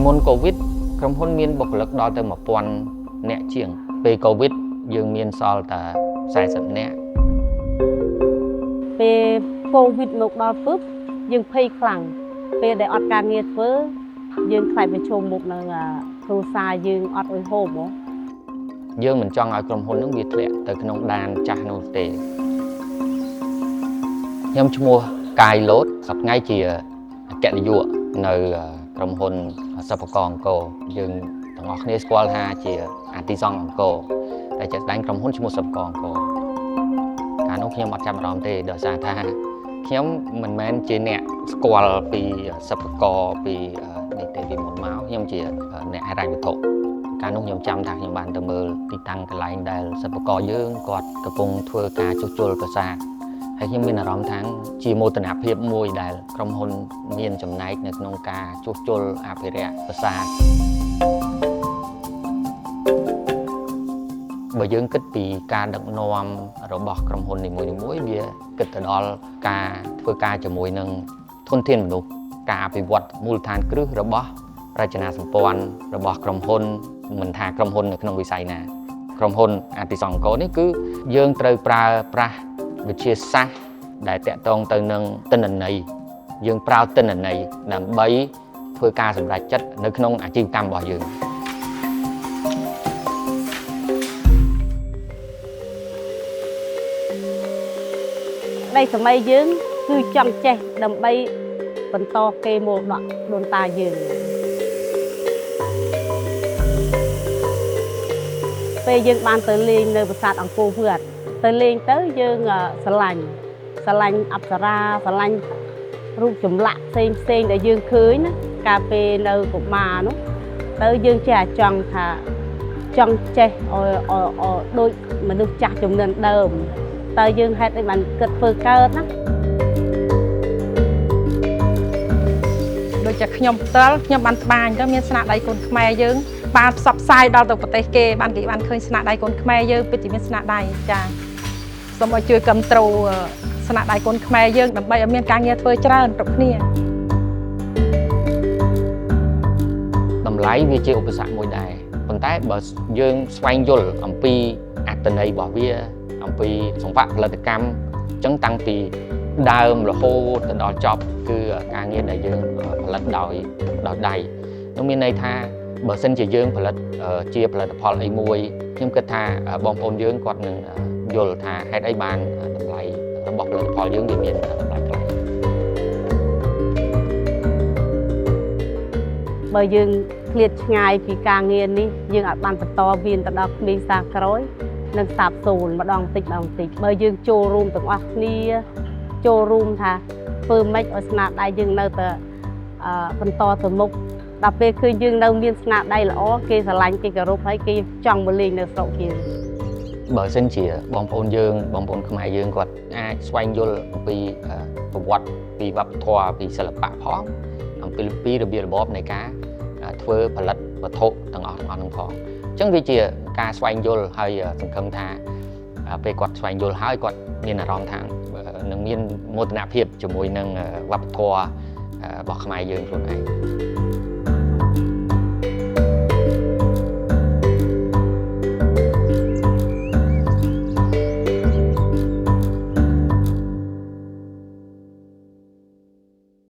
មុនកូវីដក្រុមហ៊ុនមានបុគ្គលិកដល់ទៅ1000នាក់ជាងពេលកូវីដយើងមានសល់តែ40នាក់ពេលកូវីដមកដល់ពឹបយើងភ័យខ្លាំងពេលដែលអត់ការងារធ្វើយើងខ្លាចប្រឈមមុខនឹងគ្រួសារយើងអត់អុយហូបហ៎យើងមិនចង់ឲ្យក្រុមហ៊ុននឹងវាធ្លាក់ទៅក្នុងដានចាស់នោះទេខ្ញុំឈ្មោះកាយលូតសប្តាហ៍ថ្ងៃជាអគ្គនាយកនៅក្រុមហ៊ុនសិប្បករអង្គរយើងទាំងអស់គ្នាស្គាល់ថាជាអាទីសង់អង្គរតែជាក់ស្ដែងក្រុមហ៊ុនឈ្មោះសិប្បករអង្គរកាលនោះខ្ញុំអត់ចាប់អារម្មណ៍ទេដោយសារថាខ្ញុំមិនមែនជាអ្នកស្គាល់ពីសិប្បករពីនេះទេពីមុនមកខ្ញុំជាអ្នកហិរញ្ញវត្ថុកាលនោះខ្ញុំចាំថាខ្ញុំបានទៅមើលទីតាំងកន្លែងដែលសិប្បករយើងគាត់កំពុងធ្វើការជួសជុលប្រាសាទហើយខ្ញុំមានអារម្មណ៍ថាជាមោទនភាពមួយដែលក្រុមហ៊ុនមានចំណែកនៅក្នុងការជួសជុលអភិរក្សប្រាសាទបើយើងគិតពីការដឹកនាំរបស់ក្រុមហ៊ុននីមួយៗវាគិតទៅដល់ការធ្វើការជាមួយនឹងធនធានមនុស្សការអភិវឌ្ឍមូលដ្ឋានគ្រឹះរបស់រចនាសម្ព័ន្ធរបស់ក្រុមហ៊ុនមិនថាក្រុមហ៊ុននៅក្នុងវិស័យណាក្រុមហ៊ុនអាទីសង់អង្គរនេះគឺយើងត្រូវប្រើប្រាស់វិទ្យាសាស្ត្រដែលតាក់ទងទៅនឹងទិន្នន័យយើងប្រើទិន្នន័យដើម្បីធ្វើការសម្រេចចិត្តនៅក្នុងអាជីវកម្មរបស់យើងដីសម័យយើងគឺចង់ចេះដើម្បីបន្តគេមរតកដូនតាយើងពេលយើងបានទៅលេងនៅប្រាសាទអង្គរវត្តទៅលេងទៅយើងស្រឡាញ់អប្សរាស្រឡាញ់រូបចម្លាក់ផ្សេងផ្សេងដែលយើងឃើញណាកាលពេលនៅកុមារនោះទៅយើងចេះចង់ថាចង់ចេះឲ្យដូចមនុស្សចាស់ជំនាន់ដើមតើយើងហេតុអីបានគិតធ្វើកើតណាដូចជាខ្ញុំផ្ទាល់ខ្ញុំបានត្បាញទៅមានស្នាដៃកូនខ្មែរយើងបានផ្សព្វផ្សាយដល់ទៅប្រទេសគេបានគេបានឃើញស្នាដៃកូនខ្មែរយើងពិតជាមានស្នាដៃចាសូមឲ្យជួយគ្រប់គ្រងស្នាដៃកូនខ្មែរយើងដើម្បីឲ្យមានការងារធ្វើច្រើនគ្រប់គ្នាតម្លៃវាជាឧបសគ្គមួយដែរប៉ុន្តែបើយើងស្វែងយល់អំពីអត្ថន័យរបស់វាអំពីសង្វាក់ផលិតកម្មអញ្ចឹងតាំងពីដើមរហូតទៅដល់ចប់គឺការងារដែលយើងផលិតដោយដៃនោះមានន័យថាបើសិនជាយើងផលិតជាផលិតផលអីមួយខ្ញុំគិតថាបងប្អូនយើងគាត់នឹងយល់ថាហេតុអីបានតម្លៃរបស់ផលិតផលយើងវាមានតម្លៃថ្លៃបើយើងឃ្លាតឆ្ងាយពីការងារនេះយើងអាចបានបន្តវៀនទៅដល់ក្មេងសាក្រោយនឹងសាបសូន្យម្ដងតិចម្ដងតិចបើយើងចូលរួមទាំងអស់គ្នាចូលរួមថាធ្វើម៉េចឲ្យស្នាដៃយើងនៅតែបន្តទៅមុខដល់ពេលឃើញយើងនៅមានស្នាដៃល្អគេស្រឡាញ់គេគោរពហើយគេចង់មកលេងនៅស្រុកយើងបើសិនជាបងប្អូនយើងបងប្អូនខ្មែរយើងគាត់អាចស្វែងយល់អំពីប្រវត្តិពីវប្បធម៌ពីសិល្បៈផងអំពីរបៀបរបបនៃការធ្វើផលិតវត្ថុទាំងអស់ហ្នឹងផងអញ្ចឹងវាជាការស្វែងយល់ហើយសង្ឃឹមថាពេលគាត់ស្វែងយល់ហើយគាត់មានអារម្មណ៍ថានឹងមានមោទនភាពជាមួយនឹងវប្បធម៌របស់ខ្មែរយើងខ្លួនឯង។